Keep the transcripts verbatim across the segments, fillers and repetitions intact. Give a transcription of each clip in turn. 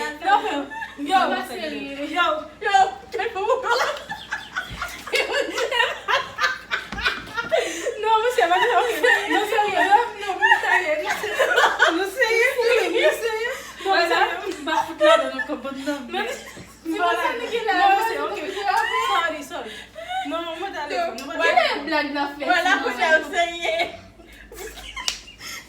Yo, yo, yo, yo, yo. Non, mesye, pa di, ok. Nou serye, non, nou serye, nou serye. Nou serye, nou serye. Non, mesye, m pa fout ladan nan kòb bann nan. Non, mesye, ok. Sorry, sorry. Non, mwen ta telefòn. Kilè blag n ap fè? Vwala, kounye a, serye.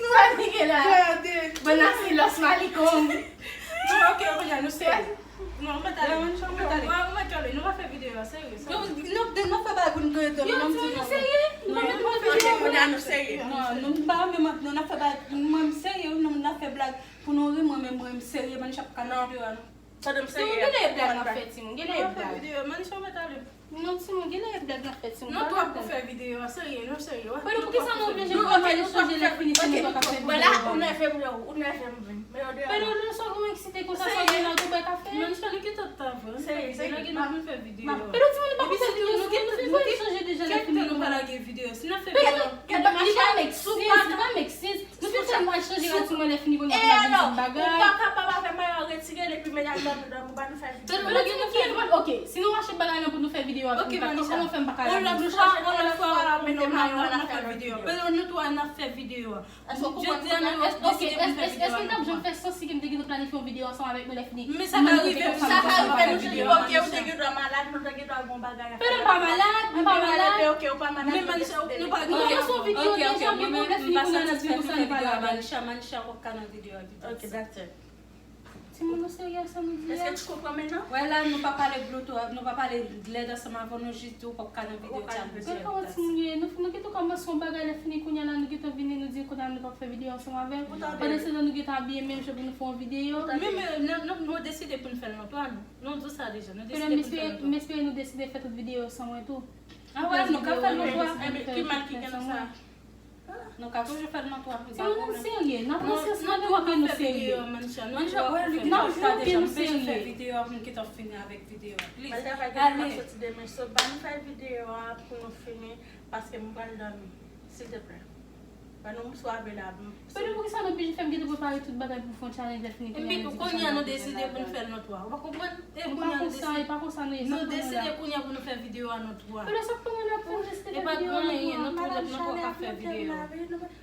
Nou pa nèg la. Gade. Bann asilòs malikong. Non, ok, kounye a, nou serye. Non, mwen ta telefòn, mwen ta telefòn. Mwen, mwen ta telefòn, nou pa fè videyo a, serye. Yo, nou, nou fè bagay pou nou tou, yo, nou serye? Non, nou pa fè videyo. Kounye a, nou serye. Non, nou pa menm, nou, n ap fè bagay, mwen, m serye, wi, nou, n ap fè blag pou nou ri, mwen, menm, mwen, m serye, ban n ap fè videyo a, non. Timoun, genlè e blag n ap fè, timoun, genlè e blag. Manisha, ou mèt ale. Non, timoun, genlè e blag n ap fè, timoun. Nou twòp pou fè videyo a, serye, nou serye. Pwèl, poukisa nou oblije fè mal echanj lè fini si nou pa ka fè videyo? Ou nève m, ou nève m vin. Pwèl, nou sa ou eksite konsa, sa ou gen la, ou tou bwè kafe? Manisha, nou gentan t ap fè videyo. Pwèl, timoun, nou pa pou fè videyo. Pwèl, timoun, nou pa pou fè videyo, nou fin fè echanj deja lè fini. Kèk tan nou pa lage videyo. Si n ap fè videyo. Li pa make sense, li pa make sense. Nou fin fè nou al chanje rad sou mwen lè fini kounye a pou n al vin di bagay. Ou pa kapab avè mayo a retire l epi mete al dòmi dòmi ou pa nou fè videyo. Tande, ok, si nou achte bagay lan pou nou fè videyo a, ok, Manisha, kòman fè m pa ka lave? On lòt fwa, on lòt fwa, mete mayo a n ap fè videyo. Pèl, nou twa n ap fè videyo a. Jodi a nou deside pou n fè videyo a. Èske l t ap janm fè sans si ke m te gentan planifye yon videyo ansanm avèk nou lè fini? Men sa ka rive, sa ka rive, nou te, ok, ou te gen dwa malad, nou te gen dwa gon bagay a fè. Pèl, m pa malad, m pa malad. Ok, ou pa malad, nou deside. Ok, se yon videyo deja, men mwen lè fini kounye a n ap di nou sa nou pa ladan. Manisha, Manisha, w ap ka nan videyo a. Ok, dakò. Timoun, nou serye ak sa nou di a? Èske tu comprends maintenant? Wè la, nou pa pale bluto, nou pa pale lèd ansanm avè w, nou jis di w p ap ka nan videyo ti a. Gad kòman timoun yo ye, nou, nou gentan kòmanse yon bagay, lè fini kounye a la, nou gentan vini, nou di kounye a nou p ap fè videyo ansanm avè l. Pandansetan nou gentan abiye menm jan pou nou fè yon videyo. Men, men, nou, nou, nou deside pou n fè l non twa, nou. Nou di w sa deja, nou deside pou n fè l non twa. M espere nou deside fè tout videyo yo san mwen tou. Ah wè, nou ka fè l non twa. Ki mal ki gen nan sa? Nou ka toujou fè l non twa. Timoun, nou serye. N ap pran syans nou, nou serye. Manisha, wè, li gentan ta deja, nou bezwen fè videyo a pou n gentan fini avèk videyo a. Please. Ale. Soti demen, so, ban nou fè videyo a pou nou fini, paske m pral dòmi. Silteplè. Ban nou m swabe la. Pèl, poukisa nou oblije fè m gentan prepare tout bagay pou fè yon challenge lè fini kounye a nou di nou pa ka fè l? Kounye a nou deside pou n fè l non twa. Ou pa konprann? E kounye a nou deside. E pa konsa, e pa konsa nou ye. Nou deside kounye a pou nou fè videyo a non twa. Pèl, sa k pran nou la pou nou deside fè videyo a non twa? E pa anyen, nou tou lèd non twa k ap fè videyo a.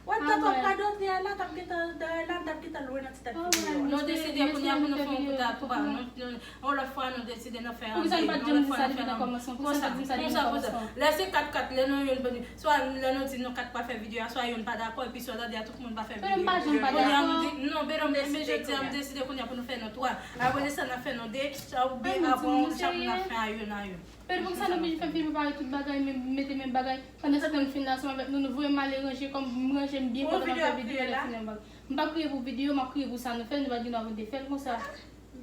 Wè, tante w ap radote a la, t ap gentan, dayè la, t ap gentan lwen nan ti tèt videyo a. Nou deside kounye a pou nou fè yon kout a twa. Nou, nou, yon lòt fwa, nou deside n ap fè an de, yon lòt fwa, n ap fè an konsa, konsa, konsa. Lè se kat kat, lè nou youn, swa lè nou di nou kat pa fè videyo a, swa youn pa dakò, epi sa w tande a tout moun pa fè videyo. Kounye a m di, non, men jodi a m deside kounye a pou nou fè nou twa. Apre de sa, n ap fè nou de, sa oubyen apre yon chak moun ap fè a youn a youn. Pèl, poukisa nou oblije fè m fin prepare tout bagay, men mete menm bagay? Pandansetan m fin la ansanm avèk nou, nou voye m ale ranje kòm m ranje m byen pandan m ap fè videyo lè fini an bagay. M p ap kriye pou videyo, m ap kriye pou sa nou fè, nou pa t gen dwa pou n te fè l konsa.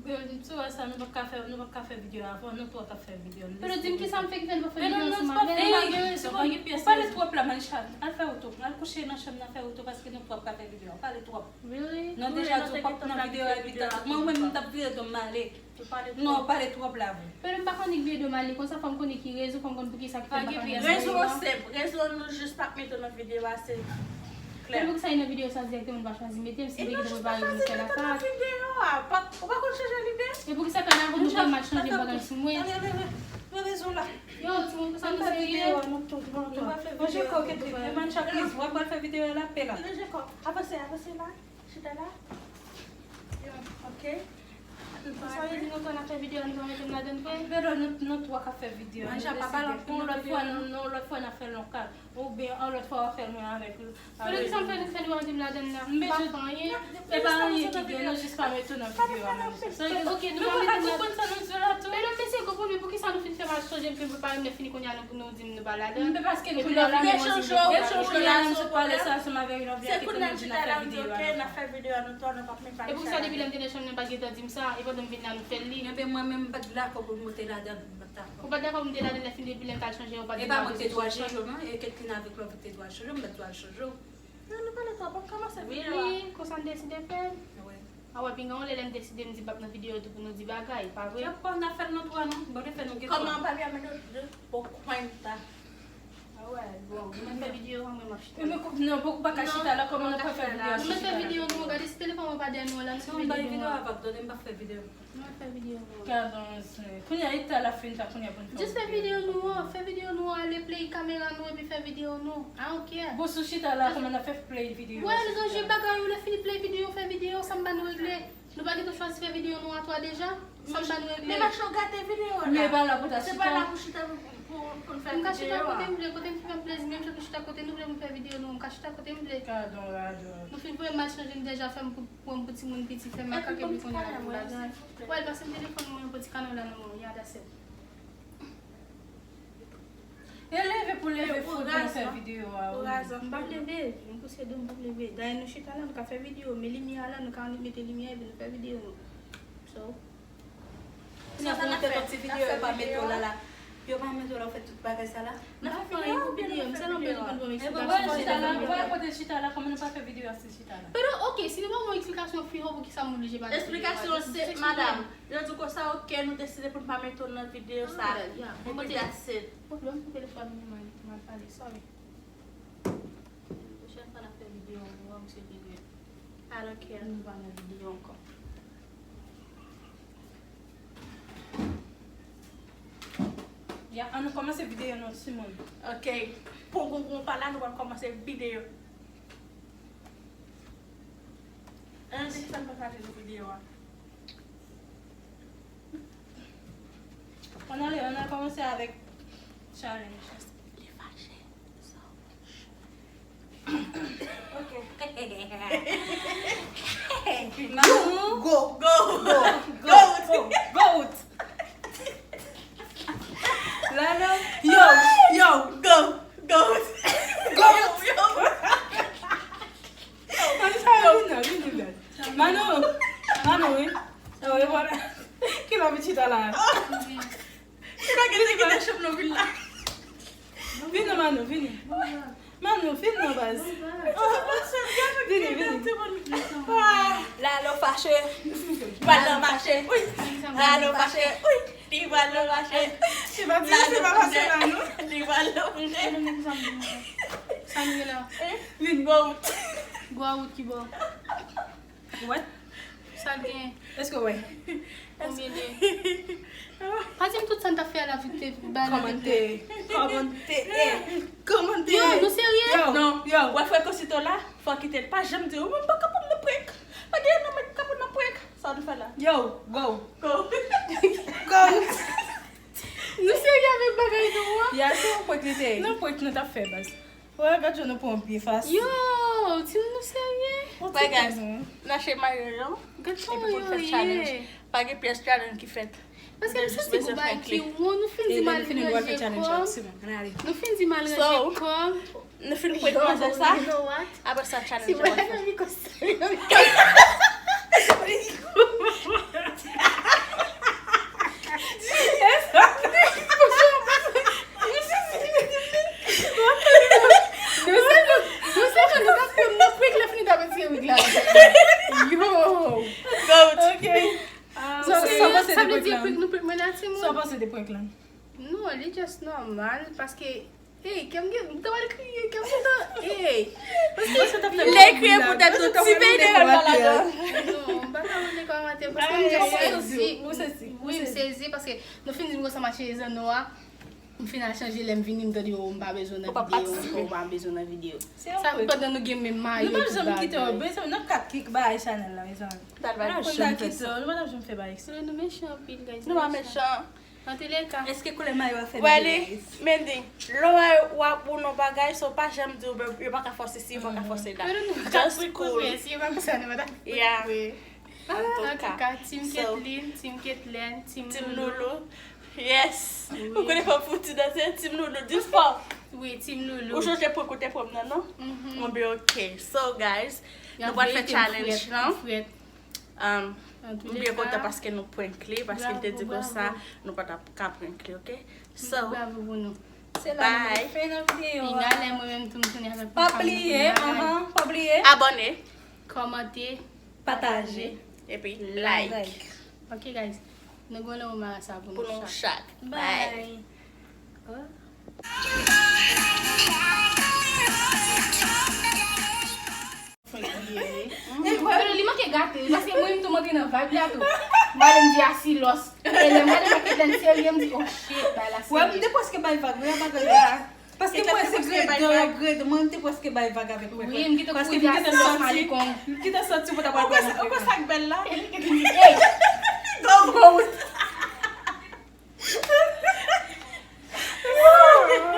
M sou wè sa, nou pa t ka fè, nou pa t ka fè videyo avan, nou twa k ap fè videyo. Pèl, di m kisa m fè ki fè nou pa fè videyo ansanm avè l? Ou pale twòp la, Manisha. Al fè woto. Al kouche nan chanm nan, fè woto, paske nou twa p ka fè videyo. Ou pale twòp. Really? Nou deja di w p ap nan videyo a epi tande. Mwen menm, m t ap vire do m ale. Non, w pale twòp la vre. Pèl, m pa konn ki vye do m ale konsa, fò m konnen ki rezon, fò m konn poukisa ki fè m pa ka fè videyo. Rezon an senp, rezon nou jis p ap mete w nan videyo a, se klè. Pèl, poukisa li nan videyo sa dirèkteman, nou pa chwazi mete m, si m te gentan prepare pou nou fè lakay? E nou jis pa chwazi mete w nan videyo a. Ou pa konn chanje lide? E poukisa kanavo nou fè mal chanje bagay sou mwen? Tande, tande, tande. Gen rezon la. Yo, timoun, poukisa nou serye? Nou pa fè videyo a, nou tou, nou tou. Ranje kò w, Ketrin. E Manisha, please, w ap pral fè videyo a lapè la. Ranje kò w. Avanse, avanse la. Chita la. Ok. Sa vle di nou tou n ap fè videyo a, nou pa mete m ladan l vre? Pèl, nou, nou twa k ap fè videyo a. Manisha, pa pale anpil, yon lòt fwa, yon lòt fwa n ap fè l yon kat. Oubyen yon lòt fwa w ap fè l mwen avèk li. Pèl, poukisa m fè nou fè nou pa mete m ladan l la? M pa fè anyen. E pa anyen ki gen, nou jis pa mete w nan videyo a, Manisha. Ok, nou pa mete m ladan l. Pèl, m eseye konprann, men poukisa nou fin fè m al chanje, m fin prepare m, lè fini kounye a nou, nou di m nou pa ladan l? Men paske nou kounye a la, nou chanje, nou chanje la, nou sot pale sa ansanm avè Novia ki konnen di n ap fè videyo a. E poukisa depi lè m te nan chanm nan, pa t gentan di m sa, e pandan m vin la, nou fè l li? Enben, mwen menm, m pa t dakò pou m te ladan l, m pa t dakò. Ou pa t dakò pou m te ladan l, lè fini depi lè m t al chanje, ou pa t di m pa bezwen chanje. E pa mwen ki te dwe al chanje w, non, e Ketrin avèk Lovie ki te dwe al chanje w, m pa t dwe al chanje w. Non, nou pale twòp, ann kòmanse videyo a. Really? Konsa n deside fè l? Wi. A wè, pinga yon lè, lè n deside, n di p ap nan videyo tou pou nou di bagay, pa vre? Kèt pa, n ap fè l nan twa non. Bon, te fè nou gen twa. Kòman, papi a mete w de po kwenta? A wè, bon, mwen fè videyo a, mwen m ap chita. Non, pou ou pa ka chita la, kòman n ap fè videyo a? Mwen fè videyo nou, gade si telefòn mwen pa dèyè nou an la, nou fè videyo nou an. Videyo a p ap tande, m p ap fè videyo. Mwen fè videyo nou an. Gadon, kounye a, eta l ap fin ta, kounye a pou n fè. Jis fè videyo nou an, fè videyo nou an, ale play kamera nou epi fè videyo nou. I don't care. Bon, si w chita la, kòman n ap fè play videyo a? Wè, l ranje bagay ou, lè fini play videyo, fè videyo, sa m pa nou regle. Nou pa gentan chwazi fè videyo nou a twa deja? Sa m pa nou regle. Men Manisha, w gate videyo a la. Men pa la pou ta chita. Se pa la pou chita pou, pou, pou n fè videyo a. M ka chita kote m vle, kote m fè m plezi, menm jan nou chita kote nou vle pou n fè videyo nou, m ka chita kote m vle. Gadon radòt. Nou fin voye m al chanje m deja, fè m pou, pran m pou timoun piti, fè m makak epi kounye a pou bagay. Wè, l pase m telefòn mwen, yon poti kanal la nan men w, ya, that's it. E leve pou leve fout pou fè videyo a, wi. M p ap leve, m pouse do m, m p ap leve. Dayè nou chita la, nou ka fè videyo, men limyè a la, nou ka annik mete limyè epi nou fè videyo nou. So, Sa n ap fè yon ti videyo, yo pa mete w la la. Yo pa mete w la, w fè tout bagay sa la. N ap fè yon videyo, m sèlman bezwen konn pou m eksplike. Mwen chita la, mwen kote chita la, kòman nou pa fè videyo asou chita la? Pero, ok, si nou pa yon eksplikasyon, fiho, pou ki sa m oblije pa... Eksplikasyon se, madanm, yo di konsa, ok, nou deside pou n pa mete w nan videyo sa. Epi that's it. Pwoblèm pou telefòn mwen, m al pale, sorry. Pwochèn fwa n ap fè videyo, nou wè misye regrèt. I don't care. Nou pa nan videyo ankò. Ya, ann nou kòmanse videyo nou, Simon. Ok. Pon, pon, pon, pa la, nou pral kòmanse videyo. Ann, se ki sa n pral pale nan videyo a? Ann ale, ann al kòmanse avèk challenge. Li fache. Ok. Manou. Go. Go. Go. Go. Go. Lalo. Yo, yo, go. Go. Go. Yo, yo. Manou, sa yo vin nan, vin, vin, vin. Manou. Manou, wi. Oh, e vwala. Ki la vin chita la? Li pa gen te kite chanm nan vin la. Vini, Manou, vini. Manou, vini non, baz. Vini, vini. Lalo fache. Lalo fache. Wi. Lalo fache. Wi. Li pral nan mache. Se pa di, se pa fache la, non. Li pral nan mache. Sa nou ye la? Vin, gwo wout. Gwo wout ki bò? Wè? Sa l gen? Èske w wè? Konbyen de? Pa di m tout sa n t ap fè a la vit te bay la vit te. Kòmante. Kòmante. Kòmante. Yo, nou serye? Yo, non. Yo. Wè frè Kosito la, fò kite l. Pa janm di, ou menm pa ka pran nan prank. Pa gen nan mwen ka pran nan prank. Sa w te fè la? Yo, go. Go. Go. Nou serye avèk bagay nou an? Ya, se yon prank li te ye. Non, prank nou t ap fè, baz. Wè, gad jan nou pran yon pye fasil. Yo, timoun nou serye. Bagay, n achte mayo yo. Gad kòman yo ye. Pa gen pyès challenge ki fèt. Paske m santi gon bagay ki won, nou fin di m al ranje kò m. Nou fin di m al ranje kò m. Nou fin prank manzè sa. Apre sa, challenge yo ap fèt. Yo! Goat. Ok. Sa vle di prank nou prank mwen la, timoun? Sa w panse de prank lan? Non, li just nòmal, paske Ey, kè m gen, m ta pral kriye, kè m gentan, ey. Lè kriye poutèt nou ti peyi de rèv la ladan. Non, m pa ka wè nan kòmantè, paske m sezi. Wi, m sezi, paske nou fin di m konsa m al chanje zanno a. M fin al chanje, lè m vini, m tande, oh, m pa bezwen nan videyo ankò, m pa bezwen nan videyo. Sa, pandan nou gen menm mayo, tout bagay. Nou pa janm kite w, bezwen, n ap ka kik bagay chanèl la, mezanmi. Nou pa janm kite w, nou pa janm fè bagay. Nou mechan anpil, guys. Nou pa mechan. Antouka. Èske koulè mayo a fè nou guys? Mandy, lè w wè w ap ou nan bagay, so pa janm di w, yo pa ka fòse si, yo pa ka fòse la. Just cool. Yeah. Antouka, Team Kathleen, Team Kathleen, Team Loulou. Yes. Ou konnen fò fouti danse, Team Loulou, dis fò. Wi, Team Loulou. Ou sonje prank ou te prank nan, non? Bon, ben, ok. So, guys, nou pral fè challenge lan. Um, m byen kontan paske nou prank li, paske l te di konsa nou pa t ap ka prank li, ok? So, bravo pou nou. Se la nou mete fen nan videyo a. Egal, mwen menm tou m tounen avèk pa bliye, pa bliye abòne, kòmante, pataje, epi like. Ok, guys. Nou gen yon marasa pou nou chak. Bye. Li manke gate wi, paske mwen menm tou m antre nan vibe la tou. M ale m di a silòs. E lè m gade nan kèt la, m serye, m di, oh shit, bagay la serye. Wè, m te prèske bay vag wi a bagay la. Paske mwen se gredon, gredon, mwen m te prèske bay vag avèk mwen. Wi, m gentan kouri a silòs malikon. M gentan santi mwen ta pral pran nan prank lan. Ou konn sa k bèl la? Hey! Go!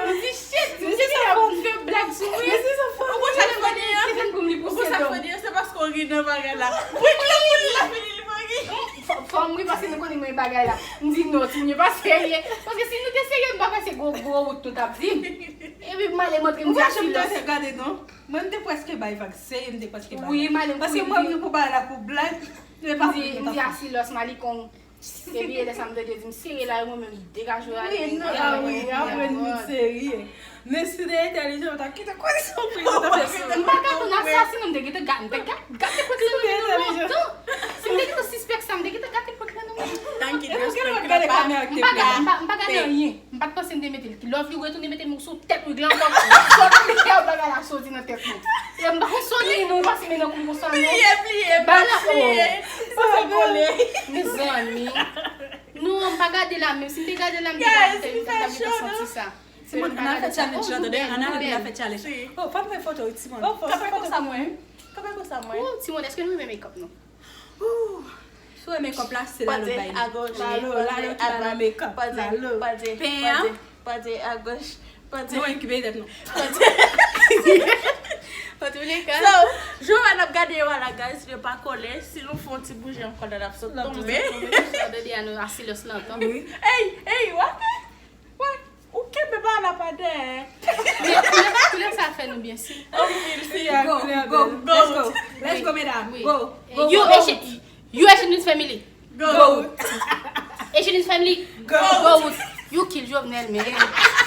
M di shit, m di sa fè blag sou mwen. Ou konn sa k funny an? Ou konn sa k funny an? Se paske w ri nan bagay la. Wi, wi, wi, la fini, li pa ri. Fò m ri paske nou konnen mwen bagay la. M di non, timoun yo pa serye. Paske si nou te serye, m pa panse gwo, gwo wout nou t ap di m. Epi m ale m antre m di a silòs. Gade non. Mwen m te prèske bay vag serye, m te prèske bay vag. Wi, m ale m kouri. Paske mwen vin pou bagay la pou blag. M di a silòs malikon. Epi lè sa m tande yo di m serye la, yo mwen menm degaje yo ale. Wi, non, ah wi, apre nou serye. Men si w te entèlijan, ou ta kite koze sa w fè, ou ta fè sa. M pa ka tann asasen non, m te gentan gade, m te gade, gade prank lan nan men nou lontan. Si m te gentan sispèk sa, m te gentan gade prank lan nan men nou. Tanki respèk la pa. M pa gade, m pa, m pa gade anyen. M pa t panse m te mete l. Love you retounen mete m sou tèt wig la ankò. Sòt nan tèt bagay la soti nan tèt mwen. E m pa konn soti nou pase men nan kou konsa non. Pliye, pliye, Bala, pliye. Sa kole. Mezanmi. Non, m pa gade la menm. Si m te gade la, m te gade, m ta santi sa. Timoun, ann al fè challenge la, tande? Ann al fè challenge. Oh, fò n fè foto, Timoun. Kanpe konsa mwen. Kanpe konsa mwen. Oh, Timoun, èske nou renmen make-up nou? Si w renmen make-up la, se Lalo bay li. Lalo, Lalo ki pa nan make-up. Lalo. Pen an. Pwazye agoch. Nou menm ki peye tèt nou. Antouleka. So, Joanne ap gade yo a la, guys, yo pa kole. Si nou fè yon ti bouje ankò la, l ap sot tonbe. Tande a nou a silans lan tan. Wi. Ey, ey, wake. Wake. Ou kenbe pa la pa dèyè. Men koulè, koulè sa fè nou byen si. Anpil fi a koulè Go, bèl. go. Let's go. Let's go, medam. Wi. Go. Go. You Go. Asian, you Asian family. Go. Asian family. Go. Go. You kill Jovenel, man.